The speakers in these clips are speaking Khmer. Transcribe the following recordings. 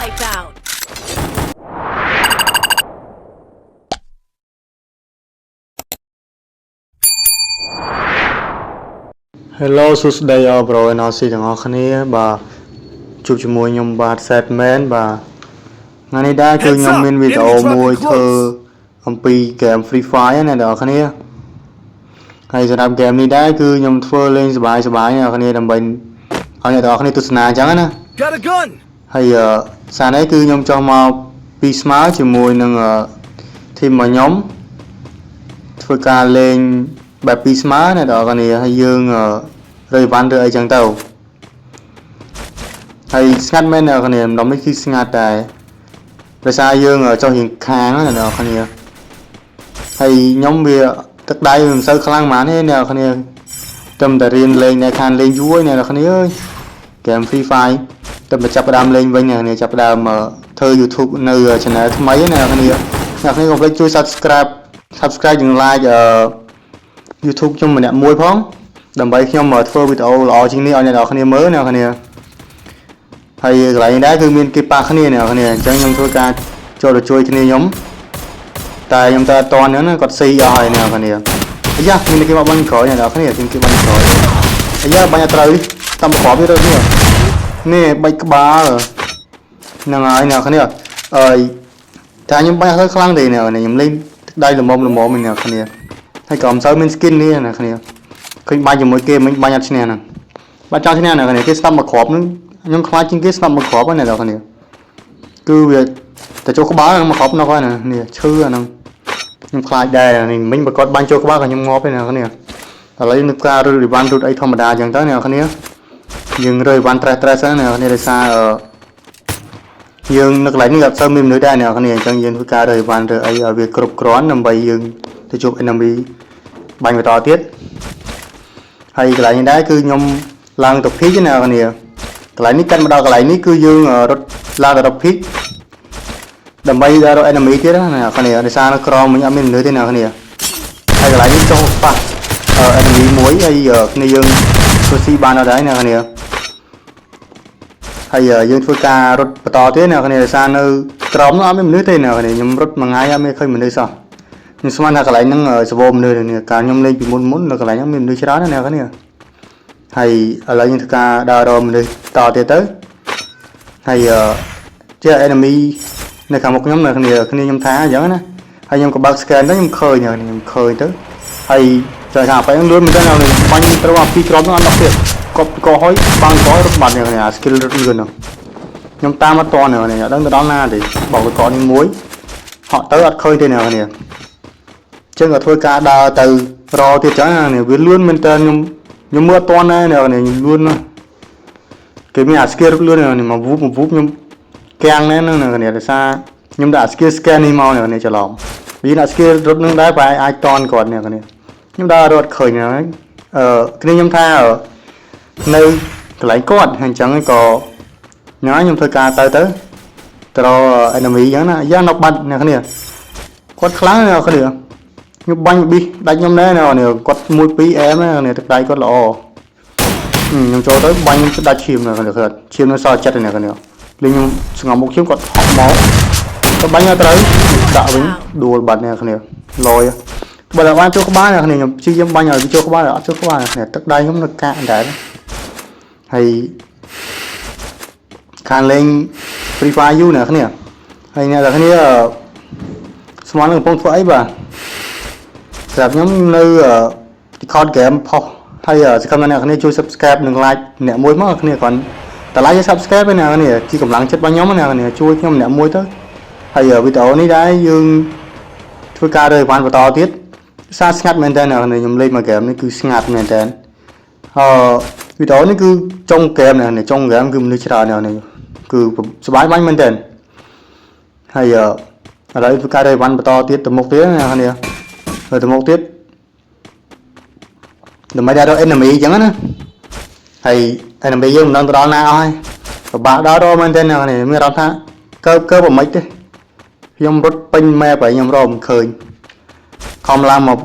Wipeout. Hello សួស្តីអប្រូ NRC ទាំងអស់គ្នាបាទជួបជាមួយខ្ញុំបាទ Setman បាទថ្ងៃនេះដែរគឺ Heads ខ្ញុំ up! មានវីដេអូ Enemy dropping មួយធ្វើ close. អំពី game Free Fire ណាអ្នកនរគ្នាហើយសម្រាប់ game នេះដែរគឺខ្ញុំធ្វើលេងសប្បាយសប្បាយអ្នកនរគ្នាដើម្បីឲ្យអ្នកនរគ្នាទស្សនាអញ្ចឹងណា Got a gun! ហើយអឺសារនេះគឺខ្ញុំចង់មកពីស្មើជាមួយនឹងអឺ team របស់ខ្ញុំធ្វើការលេងបែបពីស្មើអ្នកនរគ្នាហើយយើងអឺរើអីវ៉ាន់រើអីចឹងទៅហើយស្ងាត់មែនអ្នកនរគ្នាម្ដុំនេះគឺស្ងាត់ដែរដោយសារយើងអឺចុះរៀងខាងណាអ្នកនរគ្នាហើយខ្ញុំវាទឹកដៃវាមិនសូវខ្លាំងហ្មងទេអ្នកនរគ្នាតែតែរៀនលេងនៅខាងលេងយូរហើយអ្នកនរគ្នាអើយ game Free Fire តែមកចាប់ផ្ដើមលេងវិញអ្នកគ្នាចាប់ផ្ដើមអឺធ្វើ YouTube នៅ channel ថ្មីណាអ្នកគ្នាអ្នកគ្នាកុំភ្លេចជួយ Subscribe និង like អឺ YouTube ខ្ញុំម្នាក់មួយផងដើម្បីខ្ញុំធ្វើវីដេអូល្អជាងនេះឲ្យអ្នកនរគ្នាមើលអ្នកគ្នាហើយកន្លែងនេះដែរគឺមានគេប៉ះគ្នាអ្នកគ្នាអញ្ចឹងខ្ញុំធ្វើការចូលទៅជួយគ្នាខ្ញុំតែខ្ញុំទៅអត់តន់ហ្នឹងណាគាត់ស៊ីអស់ហើយអ្នកគ្នាអាយ៉ាមានគេមកបាញ់ក្រោយអ្នកនរគ្នាមានគេបាញ់ក្រោយអាយ៉ាបាញ់អត់ត្រូវតាមប្រកបទៀតទៅនេះ នេះបាច់ក្បាលហ្នឹងហើយអ្នកគ្នាអើយតែខ្ញុំបាញ់អត់សូវខ្លាំងទេអ្នកគ្នាខ្ញុំលេងទឹកដៃល្មមល្មមឯអ្នកគ្នាហើយក៏មិនសូវមាន skin នេះអ្នកគ្នាឃើញបាញ់ជាមួយគេមិញបាញ់អត់ឈ្នះហ្នឹងបាញ់ចង់ឈ្នះអ្នកគ្នាគេស្ដាប់មកគ្រាប់ហ្នឹងខ្ញុំខ្លាចជាងគេស្ដាប់មកគ្រាប់ហ្នឹងអ្នកគ្នាគឺវាតែចូលក្បាលហ្នឹងមកគ្រាប់នោះហើយណានេះឈឺអាហ្នឹងខ្ញុំខ្លាចដែរនេះមិញបើគាត់បាញ់ចូលក្បាលក៏ខ្ញុំងាប់ដែរអ្នកគ្នាឥឡូវនឹងការរត់រីវ៉ាន់រត់អីធម្មតាអញ្ចឹងទៅអ្នកគ្នា យើងរើយវ៉ាន់ត្រេះត្រេះសិនអ្នកគ្នាដោយសារអឺយើងនៅកន្លែងនេះអត់សូវមានមនុស្សដែរអ្នកគ្នាអញ្ចឹងយើងធ្វើការរើយវ៉ាន់រើអីឲ្យវាគ្រប់គ្រាន់ដើម្បីយើងទៅជួប enemy បាញ់បន្តទៀតហើយកន្លែងនេះដែរគឺខ្ញុំឡើងទៅ peak ណាអ្នកគ្នាកន្លែងនេះកាត់មកដល់កន្លែងនេះគឺយើងរត់ឡើងទៅរក peak ដើម្បីដល់រក enemy ទៀតណាអ្នកគ្នាដោយសារនៅក្រោមមិញអត់មានមនុស្សទេអ្នកគ្នាហើយកន្លែងនេះចុះប៉ះ enemy មួយហើយគ្នាយើងធ្វើស៊ីបានអត់ដែរអ្នកគ្នា ហើយយើងធ្វើការរត់បន្តទៀតអ្នកគ្នាដោយសារនៅក្រោមនោះអត់មានមនុស្សទេអ្នកគ្នាខ្ញុំរត់មួយថ្ងៃអត់មានឃើញមនុស្សសោះខ្ញុំស្មានថាកន្លែងហ្នឹងសវមនុស្សនេះកាលខ្ញុំលេងពីមុនមុននៅកន្លែងហ្នឹងមានមនុស្សច្រើនណាស់អ្នកគ្នាហើយឥឡូវយើងធ្វើការដើររកមនុស្សតទៀតទៅហើយជា enemy នៅខាងមុខខ្ញុំអ្នកគ្នាគ្នាខ្ញុំថាអញ្ចឹងណាហើយខ្ញុំក៏បើក scan ទៅខ្ញុំឃើញខ្ញុំឃើញទៅហើយចូលថាបែរហ្នឹងលឿនមែនតើអ្នកបាញ់ត្រូវអាពីរគ្រាប់ហ្នឹងអត់ដល់ទៀតកប់កហុយបាំងករត់បាត់អ្នកគ្នាអា skill រត់លឿនហ្នឹង ខ្ញុំតាមអត់តនេះនេះអត់ដឹងទៅដល់ណាទេបោកកកនេះមួយហក់ទៅអត់ឃើញទេអ្នកនេះចឹងក៏ធ្វើការដើរទៅរកទៀតចឹងណានេះវាលឿនមែនតើខ្ញុំខ្ញុំមើលអត់តដែរអ្នកនេះខ្ញុំលឿនណាស់គេមានអា skill រត់លឿននេះមកវូបមកវូបខ្ញុំកាំងណែហ្នឹងអ្នកនេះដោយសារខ្ញុំដាក់ skill scan នេះមកអ្នកនេះច្រឡំវាដាក់ skill រត់នឹងដែរប្រហែលអាចតន់គាត់អ្នកនេះខ្ញុំដើររត់ឃើញហ្នឹងអឺគ្នាខ្ញុំថានៅកន្លែងគាត់ហើយអញ្ចឹងក៏ ញ៉ាំខ្ញុំធ្វើការទៅទៅទៅរក enemy អញ្ចឹងណាយ៉ាងដល់បាត់អ្នកគ្នាគាត់ខ្លាំងណាស់អ្នកគ្នាខ្ញុំបាញ់ប៊ីសដាច់ខ្ញុំដែរអ្នកគ្នាគាត់1 2អែមណាអ្នកទឹកដៃគាត់ល្អខ្ញុំចូលទៅបាញ់ខ្ញុំដាច់ឈាមអ្នកគ្នាគាត់ឈាមនៅសល់ចិត្តអ្នកគ្នាលេងខ្ញុំស្ងំមុខឈាមគាត់ហក់មកទៅបាញ់អត់ត្រូវដាក់វិញដួលបាត់អ្នកគ្នាលយបើតែបានចូលក្បាលអ្នកគ្នាខ្ញុំព្យាយាមបាញ់ឲ្យវាចូលក្បាលអត់ចូលក្បាលអ្នកគ្នាទឹកដៃខ្ញុំនៅកាកដែរហើយ ខាងលេង Free Fire យូរអ្នកគ្នាហើយអ្នកទាំងគ្នាស្មាននឹងកំពុងធ្វើអីបាទសម្រាប់ខ្ញុំនៅ record game ផុសហើយសង្ឃឹមថាអ្នកគ្នាជួយ Subscribe និង Like អ្នកមួយមកអ្នកគ្នាគ្រាន់តែ Like និង Subscribe ឯអ្នកគ្នាជាកម្លាំងចិត្តរបស់ខ្ញុំអ្នកគ្នាជួយខ្ញុំអ្នកមួយទៅហើយវីដេអូនេះដែរយើងធ្វើការរើអីវ៉ាន់បន្តទៀតសារស្ងាត់មែនតើអ្នកគ្នាខ្ញុំលេងមក game នេះគឺស្ងាត់មែនតើអឺវីដេអូនេះគឺចុង game អ្នកគ្នាចុង game គឺមនុស្សច្រើនអ្នកគ្នាគឺសប្បាយបាញ់មែនតើហើយឥឡូវធ្វើការរើអីវ៉ាន់បន្តទៀតទៅមុខទៀតអ្នកគ្នាទៅមុខទៀតដើម្បីដល់ enemy អញ្ចឹងណាហើយ enemy យើងមិនដឹងទៅដល់ណាអស់ហើយពិបាកដល់រកមែនតើអ្នកគ្នាមានអារម្មណ៍ថាកើបកើបមិនទេខ្ញុំរត់ពេញ map ហើយខ្ញុំរកមិនឃើញខំឡើងមក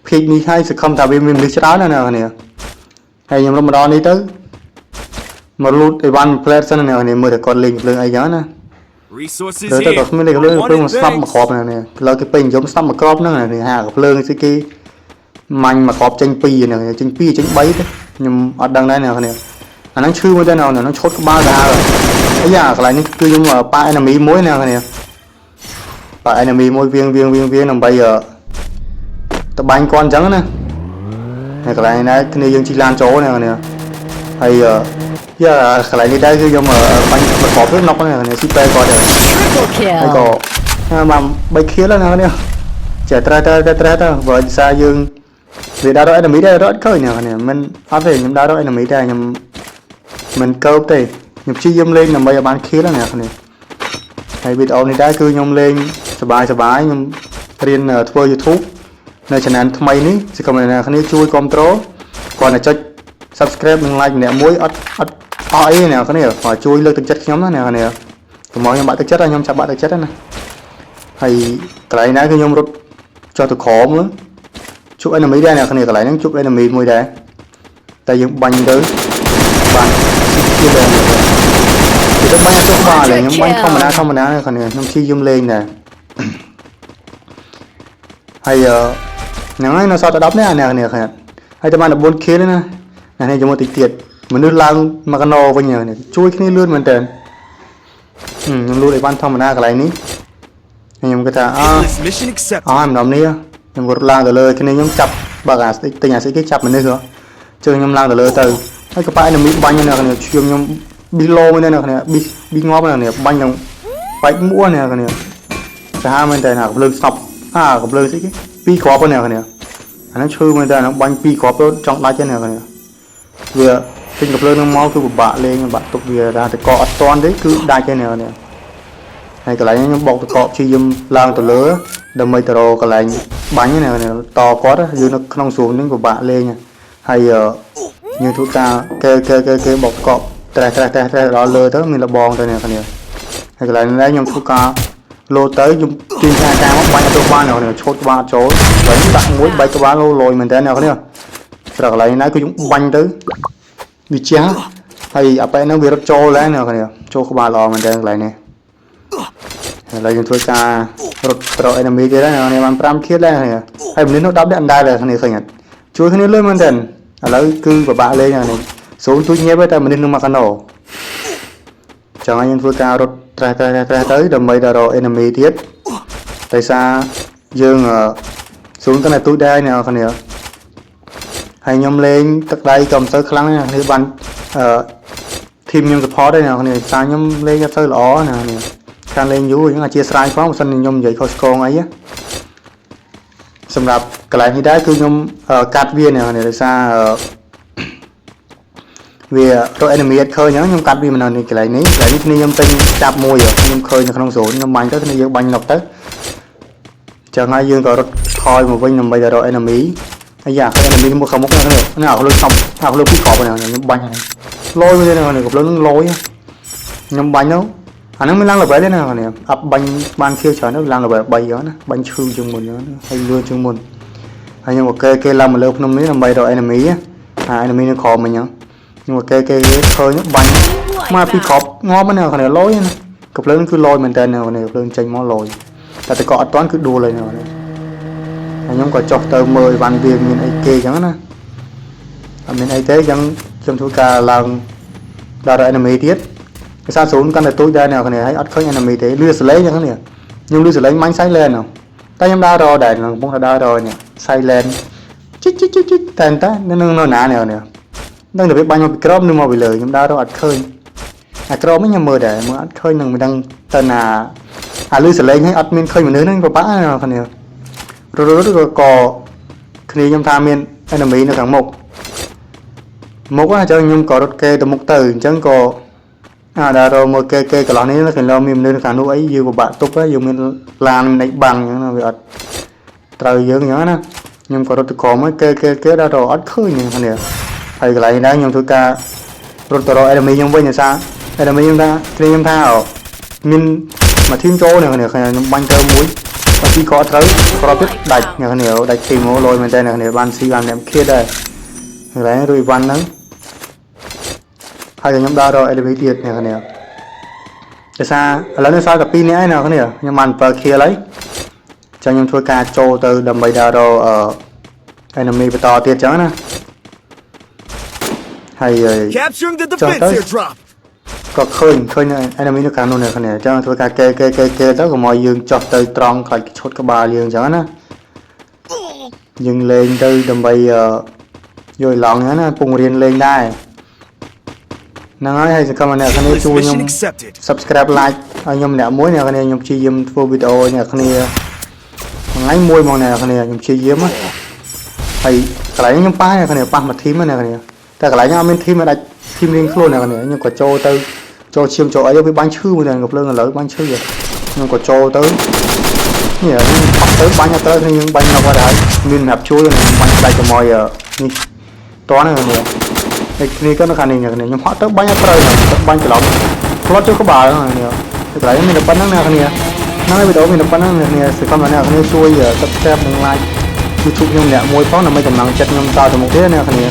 ភីកនេះហើយសង្ឃឹមថាវាមានមនុស្សច្រើនណាស់អ្នកគ្នាហើយខ្ញុំរត់មកដល់នេះទៅមកលូតអីវ៉ាន់ផ្លែតសិនអ្នកគ្នាមើលតែគាត់លេងភ្លើងអីចឹងណា Resources លើទៅ here. ក៏គ្មានលេខភ្លើង Want ភ្លើង it, មកស្លាប់មួយ thanks. គ្រាប់ហ្នឹងនេះឥឡូវគេពេញនិយមស្លាប់មួយគ្រាប់ហ្នឹងនេះហាកាភ្លើងស្អីគេមាញ់មួយគ្រាប់ចេញពីរហ្នឹងចេញពីរចេញ3ទេខ្ញុំអត់ដឹងដែរអ្នកគ្នាអាហ្នឹងឈឺមួយដែរណាហ្នឹងឈុតក្បាលទៅហើយអាយ៉ាកន្លែងនេះគឺខ្ញុំប៉ា enemy មួយអ្នកគ្នាប៉ា enemy មួយវៀងវៀងវៀងវៀងដើម្បីទៅបាញ់គាត់អញ្ចឹងណាហើយកន្លែងនេះគ្នាយើងជិះឡានចូលអ្នកគ្នាហើយយ៉ាកន្លែងនេះដែរគឺខ្ញុំបាញ់មួយគ្រាប់ទៅណុកអ្នកគ្នាស៊ីពេគាត់ដែរ Triple ហើយក៏ kill. មក3ខៀលណានេះចេះត្រេះត្រេះត្រេះត្រេះទៅបើដោយសារយើងវាដើររក enemy ដែររកអត់ឃើញណានេះមិនអត់ទេខ្ញុំដើររក enemy ដែរខ្ញុំមិនកើបទេខ្ញុំព្យាយាមលេងដើម្បីឲ្យបានខៀលណានេះហើយវីដេអូនេះដែរគឺខ្ញុំលេងសบายសบายខ្ញុំរៀនធ្វើ YouTube នៅ channel ថ្មីនេះសកម្មអ្នកគ្នាជួយគ្រប់គ្រងគ្រាន់តែចុច subscribe និង like ម្នាក់មួយអត់អត់អស់អីអ្នកគ្នាគ្រាន់ជួយលើកទឹកចិត្តខ្ញុំណាអ្នកគ្នាកុំឲ្យខ្ញុំបាក់ទឹកចិត្តខ្ញុំចាប់បាក់ទឹកចិត្តណា ហើយកន្លែងណាគឺខ្ញុំរត់ចុះទៅក្រោមហ្នឹងជួប enemy ដែរអ្នកគ្នាកន្លែងហ្នឹងជួប enemy មួយដែរតែយើងបាញ់ទៅបានជាដែរអ្នកគ្នាទៅបាញ់អត់ចុះបាល់ទេខ្ញុំបាញ់ធម្មតាធម្មតាអ្នកគ្នាខ្ញុំព្យាយាមលេងដែរហើយហ្នឹងហើយនៅសល់តែ10នាក់អ្នកគ្នាគ្នាហើយតែបាន14 kill ទេណាអ្នកនេះជាមួយតិចទៀតមនុស្សឡើងមកកណោវិញអ្នកគ្នាជួយគ្នាលឿនមែនតើខ្ញុំលួចឲ្យបានធម្មតាកន្លែងនេះខ្ញុំគិតថាអើ Endless mission accepted. អស់ម្ដងនេះខ្ញុំរត់ឡើងទៅលើគ្នាខ្ញុំចាប់បើកអាស្អីទិញអាស្អីគេចាប់មនុស្សហ៎ជើងខ្ញុំឡើងទៅលើទៅហើយក៏ប៉ែ enemy បាញ់នៅគ្នាឈាមខ្ញុំប៊ីឡូមួយនៅគ្នាប៊ីប៊ីងាប់នៅគ្នាបាញ់នឹងបែកមួនៅគ្នាសាហាវមែនតើណាកំភ្លើងស្នប់អាកំភ្លើងស្អីគេពីរគ្រាប់នៅគ្នាអាហ្នឹងឈឺមែនតើអាហ្នឹងបាញ់ពីរគ្រាប់ទៅចង់ដាច់ទេនៅគ្នាវាទិញកំភ្លើងនឹងមកគឺពិបាកលេងពិបាកទុកវាថាតកអត់តាន់ទេគឺដាច់ទេនៅគ្នា ហើយកន្លែងនេះខ្ញុំបកតកព្យាយាមឡើងទៅលើដើម្បីទៅរកកន្លែងបាញ់ណាតគាត់យើងនៅក្នុងស្រួលនេះពិបាកលេងហើយយើងធ្វើការគេគេគេគេបកកបត្រេះត្រេះត្រេះត្រេះដល់លើទៅមានលបងទៅនេះគ្នាហើយកន្លែងនេះខ្ញុំធ្វើការលោទៅខ្ញុំទាញការការមកបាញ់អត់ទៅបាននេះឈុតក្បាលចូលបាញ់ដាក់មួយបែកក្បាលលោលយមែនតើអ្នកគ្នាស្រកកន្លែងណាគឺខ្ញុំបាញ់ទៅវាជះហើយអាប៉ែហ្នឹងវារត់ចូលដែរអ្នកគ្នាចូលក្បាលល្អមែនតើកន្លែងនេះ ឥឡូវយើងធ្វើការរត់ត្រ enemy ទៀតហើយអ្នកបាន5 kill ដែរគ្នាហើយមនុស្សនោះ10នាក់ដែរដែរគ្នាឃើញអត់ជួយគ្នាលឿនមែនទែនឥឡូវគឺពិបាកលេងហើយនេះសូមជួយញៀបតែមនុស្សនឹងមកកណោចង់ឲ្យយើងធ្វើការរត់ត្រេះត្រេះត្រេះទៅដើម្បីដល់រក enemy ទៀតដោយសារយើងសូមកាន់តែទូចដែរអ្នកគ្នាហើយខ្ញុំលេងទឹកដៃក៏មិនសូវខ្លាំងដែរអ្នកគ្នាបានអឺ team ខ្ញុំ support ដែរអ្នកគ្នាសារខ្ញុំលេងអត់សូវល្អណាអ្នកគ្នា ខាងលេងយូរអញ្ចឹងអធិស្ឋានផងបើសិនជាខ្ញុំនិយាយខុសឆ្គងអីណាសម្រាប់កន្លែងនេះដែរគឺខ្ញុំកាត់វានេះដោយសារវារក enemy អត់ឃើញអញ្ចឹងខ្ញុំកាត់វាមិននៅនេះកន្លែងនេះកន្លែងនេះគ្នាខ្ញុំទិញចាប់មួយខ្ញុំឃើញនៅក្នុង zone ខ្ញុំបាញ់ទៅគ្នាយើងបាញ់ណុកទៅអញ្ចឹងហើយយើងក៏រត់ថយមកវិញដើម្បីទៅរក enemy អាយ៉ាឃើញ enemy មួយខាងមុខនេះនេះអាលើសំអាលើពីរគ្រាប់នេះខ្ញុំបាញ់ហើយលយមួយនេះនេះកំភ្លើងនឹងលយខ្ញុំបាញ់ទៅ អាហ្នឹងមិនឡើង level ទេណានេះអាប់បាញ់បានខៀវច្រើនទៅឡើង level 3ហ្នឹងណាបាញ់ឈឺជាងមុនហ្នឹងហើយលឿនជាងមុនហើយខ្ញុំក៏គេគេឡើងមកលើភ្នំនេះដើម្បីរក enemy អា enemy នៅក្រោមមិញហ្នឹងខ្ញុំក៏គេគេឃើញបាញ់មកពីក្របងាប់ហ្នឹងគ្នាលយណាកំភ្លើងគឺលយមែនតើនេះកំភ្លើងចេញមកលយតែតកអត់តាន់គឺដួលហើយនេះហើយខ្ញុំក៏ចុះទៅមើលអីវ៉ាន់វាមានអីគេអញ្ចឹងណាអត់មានអីទេអញ្ចឹងខ្ញុំធ្វើការឡើងដល់ enemy ទៀត ភាសាសូនកាន់តែទូចដែរអ្នកគ្នាហើយអត់ឃើញ enemy ទេលឺសលេងហ្នឹងនេះខ្ញុំលឺសលេងមាញ់ silent ហ្នឹងតែខ្ញុំដើររកដែរកំពុងតែដើររកនេះ silent ជីជីជីជីតែតែនៅនៅណានេះនេះដឹងតែវាបាញ់មកពីក្រោមឬមកពីលើខ្ញុំដើររកអត់ឃើញអាក្រោមនេះខ្ញុំមើលដែរមើលអត់ឃើញនឹងមិនដឹងទៅណាអាលឺសលេងហើយអត់មានឃើញមនុស្សហ្នឹងពិបាកណាស់គ្នារត់រត់ក៏ក៏គ្នាខ្ញុំថាមាន enemy នៅខាងមុខមុខអញ្ចឹងខ្ញុំក៏រត់គេទៅមុខទៅអញ្ចឹងក៏ អាដល់រកមកគេគេកន្លោះនេះគេឡមានមនុស្សខាងនោះអីយើងពិបាកទប់យើងមានឡានមានអីបាំងអញ្ចឹងវាអត់ត្រូវយើងអញ្ចឹងណាខ្ញុំក៏រត់ទៅក្រោមគេគេគេដល់រកអត់ឃើញហ្នឹងហើយកន្លែងហ្នឹងខ្ញុំធ្វើការរត់ទៅរក enemy ខ្ញុំវិញដោយសារ enemy ខ្ញុំថាគ្នាខ្ញុំថាមានមួយ team ចូលនេះគ្នាខ្ញុំបាញ់ទៅមួយបើពីក៏ត្រូវក្របទៀតដាច់នេះគ្នាដាច់ team មកលយមែនតើនេះគ្នាបានស៊ីបានអ្នកឃាតដែរកន្លែងរួយវ៉ាន់ហ្នឹងហើយខ្ញុំដើររក enemy ទៀតនេះគ្នា ដោយសារឥឡូវនេះសល់តែ2នាក់ឯណាគ្នាខ្ញុំបាន7 kill ហើយចឹងខ្ញុំធ្វើការចូលទៅដើម្បីដើររកអឺ enemy បន្តទៀតចឹងណាហើយ Capturing the Chào defense tới. airdrop. ក៏ឃើញឃើញ enemy នៅខាងនោះអ្នកគ្នាចឹងធ្វើការកេកេកេកេទៅកុំឲ្យយើងចោះទៅត្រង់ខ្លាចឈុតក្បាលយើងចឹងណាយើងលេងទៅដើម្បីអឺយកឡងហ្នឹងណាពងរៀនលេងដែរហ្នឹងហើយហើយសង្ឃឹមថាអ្នកគ្នា Checklist ជួយខ្ញុំ mission accepted. subscribe like ឲ្យខ្ញុំម្នាក់មួយអ្នកគ្នាខ្ញុំព្យាយាមធ្វើវីដេអូឲ្យអ្នកគ្នាមួយថ្ងៃមួយមកអ្នកគ្នាខ្ញុំព្យាយាមណាហើយកន្លែងនេះខ្ញុំប៉ះអ្នកគ្នាប៉ះមួយ team ណាអ្នកគ្នាតែកន្លែងនេះអត់មាន team ឲ្យដាច់ team រៀងខ្លួនអ្នកគ្នាខ្ញុំក៏ចូលទៅចូលឈាមចូលអីវាបាញ់ឈឺមួយតែកំភ្លើងឥឡូវបាញ់ឈឺខ្ញុំក៏ចូលទៅនេះខ្ញុំប៉ះទៅបាញ់អត់ត្រូវគ្នាយើងបាញ់មកបាត់ហើយមានសម្រាប់ជួយខ្ញុំបាញ់ដាច់កុំឲ្យនេះតោះណាអ្នកគ្នាតែគ្នាក៏នៅខាងនេះអ្នកគ្នាខ្ញុំហក់ទៅបាញ់អត់ត្រូវណាបាញ់ច្រឡំផ្លត់ចូលក្បាលហ្នឹងនេះកន្លែងមានតែប៉ុណ្្នឹងអ្នកគ្នាហ្នឹងហើយវីដេអូមានតែប៉ុណ្្នឹងអ្នកគ្នាសង្ឃឹមថាអ្នកគ្នាជួយ subscribe និង like YouTube ខ្ញុំម្នាក់មួយផងដើម្បីកម្លាំងចិត្តខ្ញុំតទៅមុខទៀតអ្នកគ្នា